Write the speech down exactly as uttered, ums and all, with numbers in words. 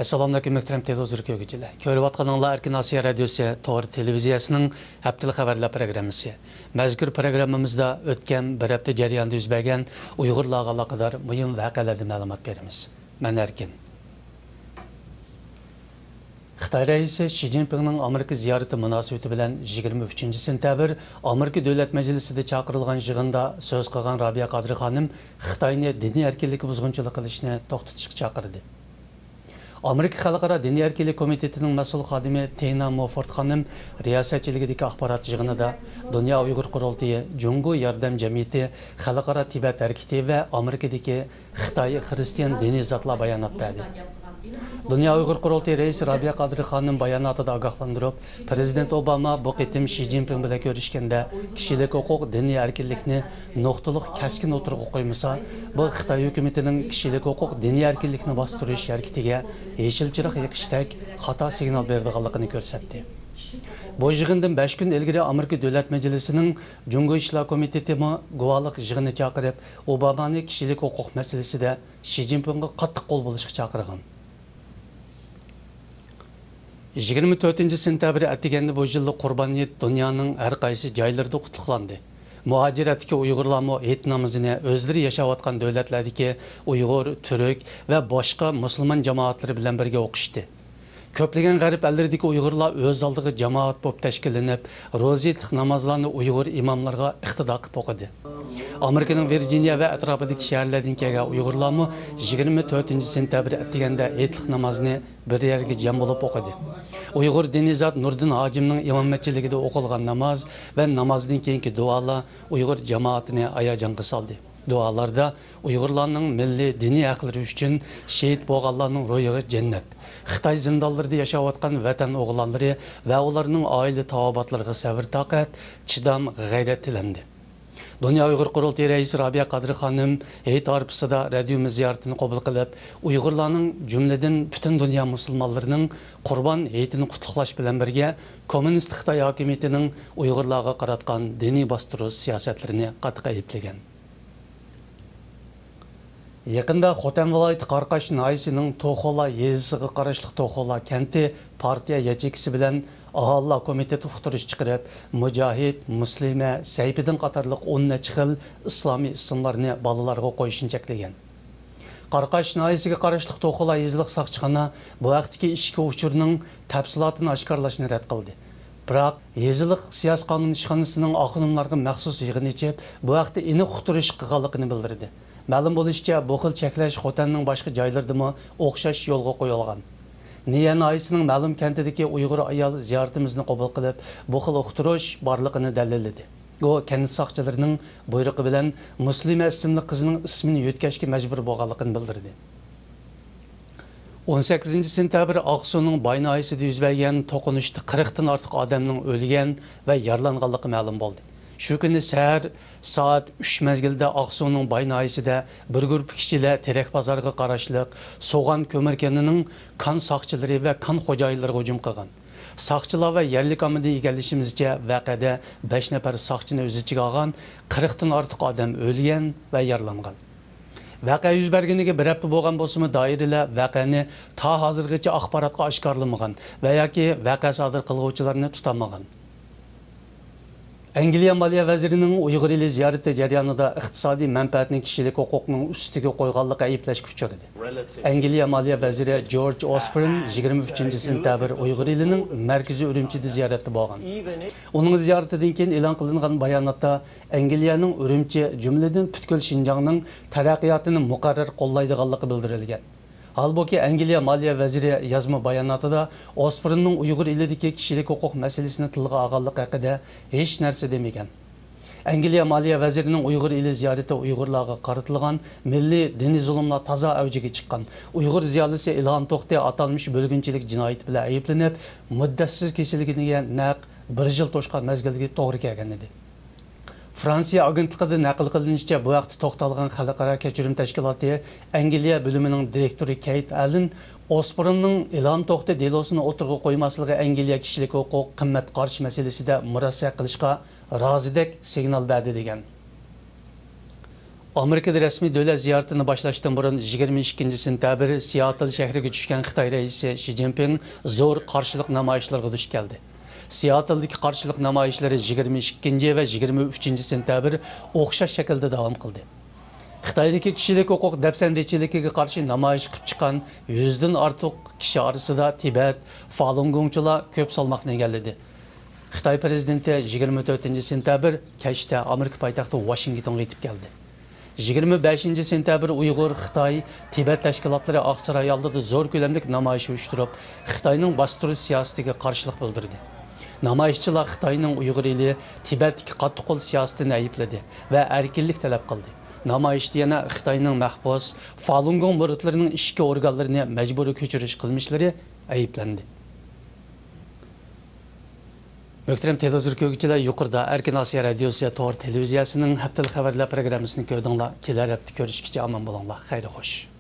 ئەسسالامۇئەلەيكۇم، مۆھتەرەم تېلېۋىزور كۆرگۈچىلەر. كۆرۈۋاتقىنىڭلار ئەركىن ئاسىيا رادىيوسى تور تېلېۋىزىيەسىنىڭ ھەپتىلىك خەۋەرلەر پروگراممىسى. مەزكۇر پروگراممىمىزدا ئۆتكەن بىر ھەپتە جەريانىدا يۈز بەرگەن ئۇيغۇرلارغا ئالاقىدار مۇھىم ۋەقەلەردىن مەلۇمات بېرىمىز. مەن ئەركىن. خىتاي رەئىسى شى جىنپىڭنىڭ ئامېرىكا زىيارىتى مۇناسىۋىتى بىلەن يىگىرمە ئۈچىنچى سېنتەبىر ئامېرىكا دۆلەت مەجلىسىدە چاقىرىلغان يىغىندا سۆز قىلغان رابىيە قادىر خانىم خىتاينى دىنىي ئەركىنلىككە بۇزغۇنچىلىق قىلىشنى توختىتىشقا چاقىردى. ئامېرىكا خەلقئارا دىنىي ئەركىنلىك كومىتېتىنىڭ مەسئۇل خادىمى تېنا موفورد خانىم رىياسەتچىلىكىدىكى ئاخبارات يىغىنىدا دۇنيا ئۇيغۇر قۇرۇلتىيى، جۇڭگو ياردەم جەمئىيىتى، خەلقئارا تىبەت ھەرىكىتى ۋە ئامېرىكىدىكى خىتاي خىرىستىيان دىنىي زاتلار بايانات بەردى. دۇنيا ئۇيغۇر قۇرۇلتىيى رەئىسى رابىيە قادىر خانىم باياناتىدا ئاگاھلاندۇرۇپ، پىرېزىدېنت ئوباما بۇ قېتىم شى جىنپىڭ بىلەن كۆرۈشكەندە، كىشىلىك ھوقۇق، دىنىي ئەركىنلىكنى نۇقتىلىق، كەسكىن ئوتتۇرىغا قويمىسا، بۇ خىتاي ھۆكۈمىتىنىڭ كىشىلىك ھوقۇق، دىنىي ئەركىنلىكنى باستۇرۇش ھەرىكىتىگە يېشىل چىراغ يېقىشتەك خاتا سىگنال بېرىدىغانلىقىنى كۆرسەتتى. بۇ يىغىندىن بەش كۈن ئىلگىرى ئامېرىكا دۆلەت مەجلىسىنىڭ جۇڭگو ئىشلار كومىتېتىمۇ گۇۋاھلىق يىغىنى چاقىرىپ، ئوبامانى كىشىلىك ھوقۇق مەسىلىسىدە شى جىنپىڭغا قاتتىق قول بولۇشقا چاقىرغان. يىگىرمە تۆتىنچى سېنتەبىر ئەتىگەندە بۇ يىللىق قۇربان ھېيت دۇنيانىڭ ھەر قايسى جايلىرىدا قۇتلۇقلاندى. مۇھاجىرەتتىكى ئۇيغۇرلارمۇ ھېيت نامىزىنى ئۆزلىرى ياشاۋاتقان دۆلەتلەردىكى ئۇيغۇر، تۈرك ۋە باشقا مۇسۇلمان جامائەتلىرى بىلەن بىرگە ئوقۇشتى. كۆپلىگەن غەرب ئەللىرىدىكى ئۇيغۇرلار ئۆز ئالدىغا جامائەت بولۇپ تەشكىللىنىپ، روزا ھېيتلىق نامازلارنى ئۇيغۇر ئىماملىرىغا ئىقتىدا قىلىپ ئوقۇدى. ئامېرىكىنىڭ ۋىرجىنىيە ۋە ئەتراپىدىكى شەھەرلەردىن كەلگەن ئۇيغۇرلارمۇ يىگىرمە تۆتىنچى سېنتەبىر ئەتىگەندە ھېيتلىق نامازنى بىر يەرگە جەم بولۇپ ئوقۇدى. ئۇيغۇر دىنىي زات نۇردىن ھاجىمنىڭ ئىمامەتچىلىكىدە ئوقۇلغان ناماز ۋە نامازدىن كېيىنكى دۇئالار ئۇيغۇر جامائىتىنى ھاياجانغا سالدى. دۇئالاردا ئۇيغۇرلارنىڭ مىللىي دىنىي ھەقلىرى ئۈچۈن شېھىت بولغانلارنىڭ روھىغا جەننەت، خىتاي زىندانلىرىدا ياشاۋاتقان ۋەتەن ئوغۇللىرى ۋە ئۇلارنىڭ ئائىلە تاۋابىئاتلىرىغا سەۋر-تاقەت، چىدام، غەيرەت تىلەندى. دۇنيا ئۇيغۇر قۇرۇلتىيى رەئىسى رابىيە قادىر خانىم ھېيت ئارىپىسىدا رادىيومىز زىيارىتىنى قوبۇل قىلىپ، ئۇيغۇرلارنىڭ، جۈملىدىن پۈتۈن دۇنيا مۇسۇلمانلىرىنىڭ قۇربان ھېيتىنى قۇتلۇقلاش بىلەن بىرگە، كوممۇنىست خىتاي ھاكىمىيىتىنىڭ ئۇيغۇرلارغا قاراتقان دىنىي باستۇرۇش سىياسەتلىرىنى قاتتىق ئەيىبلىگەن. يېقىندا خوتەن ۋىلايىتى قاراقاش ناھىيىسىنىڭ توخولا يېزىسىغا قاراشلىق توخولا كەنتى پارتىيە ياچېيكىسى بىلەن ئاھالىلەر كومىتېتى ئۇقتۇرۇش چىقىرىپ، مۇجاھىد، مۇسلىمە، سەيپىدىن قاتارلىق ئون نەچچە خىل ئىسلامىي ئىسىملارنى بالىلارغا قويۇشنى چەكلىگەن. قاراقاش ناھىيىسىگە قاراشلىق توخولا يېزىلىق ساقچىخانا بۇ ھەقتىكى ئىچكى ئۇچۇرنىڭ تەپسىلاتىنى ئاشكارىلاشنى رەت قىلدى. بىراق، يېزىلىق سىياسىي قانۇن ئىشخانىسىنىڭ ئاخۇنۇملارغا مەخسۇس يىغىن ئېچىپ، بۇ ھەقتە ئېنىق ئۇقتۇرۇش قىلغانلىقىنى بىلدۈردى. مەلۇم بولۇشىچە، بۇ خىل چەكلەش خوتەننىڭ باشقا جايلىرىدىمۇ ئوخشاش يولغا قويۇلغان. نىيە ناھىيەسىنىڭ مەلۇم كەنتىدىكى ئۇيغۇر ئايال زىيارىتىمىزنى قوبۇل قىلىپ، بۇ خىل ئۇقتۇرۇش بارلىقىنى دەلىللىدى. ئۇ كەنت ساقچىلىرىنىڭ بۇيرۇقى بىلەن مۇسلىمە ئىسىملىك قىزنىڭ ئىسمىنى يۆتكەشكە مەجبۇر بولغانلىقىنى بىلدۈردى. ئون سەككىزىنچى سېنتەبىر ئاقسۇنىڭ باي ناھىيەسىدە يۈز بەرگەن توقۇنۇشتا قىرىقتىن ئارتۇق ئادەمنىڭ ئۆلگەن ۋە يارىلانغانلىقى مەلۇم بولدى. شۇ كۈنى سەھەر سائەت ئۈچ مەزگىلدە ئاقسۇنىڭ باي ناھىيەسىدە بىر گۇرۇپپا كىشىلەر تېرەك بازارغا قاراشلىق سوغان كۆمۈر كېنىنىڭ كان ساقچىلىرى ۋە كان خوجايىنلىرىغا ھۇجۇم قىلغان. ساقچىلار ۋە يەرلىك ئاممىدىن ئىگىلىشىمىزچە، ۋەقەدە بەش نەپەر ساقچىنى ئۆز ئىچىگە ئالغان قىرىقتىن ئارتۇق ئادەم ئۆلگەن ۋە يارىلانغان. ۋەقە يۈز بەرگىنىگە بىر ھەپتە بولغان بولسىمۇ، دائىرىلەر ۋەقەنى تا ھازىرغىچە ئاخباراتقا ئاشكارىلىمىغان ۋە ياكى ۋەقە سادىر قىلغۇچىلارنى تۇتالمىغان. ئەنگلىيە مالىيە ۋەزىرىنىڭ ئۇيغۇر ئېلى زىيارىتى جەريانىدا ئىقتىسادىي مەنپەئەتنى كىشىلىك ھوقۇقنىڭ ئۈستىگە قويغانلىقى ئەيىبلەشكە ئۇچرىدى. ئەنگلىيە مالىيە ۋەزىرى جورج ئوسبورن يىگىرمە ئۈچىنچى سېنتەبىر ئۇيغۇر ئېلىنىڭ مەركىزى ئۈرۈمچىدە زىيارەتتە بولغان. ئۇنىڭ زىيارىتىدىن كېيىن ئېلان قىلىنغان باياناتتا، ئەنگلىيەنىڭ ئۈرۈمچى، جۈملىدىن پۈتكۈل شىنجاڭنىڭ تەرەققىياتىنى مۇقەررەر قوللايدىغانلىقى بىلدۈرۈلگەن. ھالبۇكى، ئەنگلىيە مالىيە ۋەزىرى يازما باياناتىدا ئوسبورننىڭ ئۇيغۇر ئېلىدىكى كىشىلىك ھوقۇق مەسىلىسىنى تىلغا ئالغانلىقى ھەققىدە ھېچ نەرسە دېمىگەن. ئەنگلىيە مالىيە ۋەزىرىنىڭ ئۇيغۇر ئېلى زىيارىتى ئۇيغۇرلارغا قارىتىلغان مىللىي دىنىي زۇلۇملار تازا ئەۋجىگە چىققان، ئۇيغۇر زىيالىيسى ئىلھام توختى ئاتالمىش بۆلگۈنچىلىك جىنايىتى بىلەن ئەيىبلىنىپ، مۇددەتسىز كېسىلگىنىگە نەق بىر يىل توشقان مەزگىلگە توغرا كەلگەن ئىدى. فرانسىيە ئاگېنتلىقىدا نەقىل قىلىنىشىچە، بۇ ھەقتە توختالغان خەلقئارا كەچۈرۈم تەشكىلاتى ئەنگلىيە بۆلۈمىنىڭ دىرېكتورى كەيت ئەللېن ئوسبورننىڭ ئىلھام توختى دېلوسىنى ئوتتۇرىغا قويماسلىقى ئەنگلىيە كىشىلىك ھوقۇق قىممەت قارىشى مەسىلىسىدە مۇرەسسە قىلىشقا رازىدەك سىگنال بەردى، دېگەن. ئامېرىكىدا رەسمىي دۆلەت زىيارىتىنى باشلاشتىن بۇرۇن، يىگىرمە ئىككىنچى سېنتەبىر سىياتل شەھىرىگە چۈشكەن خىتاي رەئىسى شى جىنپىڭ زور قارشىلىق نامايىشلىرىغا دۇچ كەلدى. سىياتلدىكى قارشىلىق نامايىشلىرى يىگىرمە ئىككىنچى ۋە يىگىرمە ئۈچىنچى سېنتەبىر ئوخشاش شەكىلدە داۋام قىلدى. خىتايدىكى كىشىلىك ھوقۇق دەپسەندىچىلىكىگە قارشى نامايىش قىلىپ چىققان يۈزدىن ئارتۇق كىشى ئارىسىدا تىبەت، فالۇنگوڭچىلار كۆپ سالماقنى ئىگىلىدى. خىتاي پىرېزىدېنتى يىگىرمە تۆتىنچى سېنتەبىر كەچتە ئامېرىكا پايتەختى ۋاشىنگتونغا يېتىپ كەلدى. يىگىرمە بەشىنچى سېنتەبىر ئۇيغۇر، خىتاي، تىبەت تەشكىلاتلىرى ئاقساراي ئالدىدا زور كۆلەملىك نامايىش ئۇيۇشتۇرۇپ، خىتاينىڭ باستۇرۇش سىياسىتىگە قارشىلىق بىلدۈردى. نامايىشچىلار خىتاينىڭ ئۇيغۇر ئېلى تىبەتتىكى قاتتىق قول سىياسىتىنى ئەيىبلىدى ۋە ئەركىنلىك تەلەپ قىلدى. نامايىشتا يەنە خىتاينىڭ مەھبۇس، فالۇنگوڭ مۇرىتلىرىنىڭ ئىچكى ئورگانلىرىنى مەجبۇرىي كۆچۈرۈش قىلمىشلىرى ئەيىبلەندى. مۆھتەرەم تېلېۋىزور كۆرگۈچىلەر، يۇقىرىدا ئەركىن ئاسىيا رادىيوسى تور تېلېۋىزىيەسىنىڭ ھەپتىلىك خەۋەرلەر پروگراممىسىنى كۆردۈڭلار. كېلەر ھەپتە كۆرۈشكىچە ئامان بولۇڭلار. خەير خوش.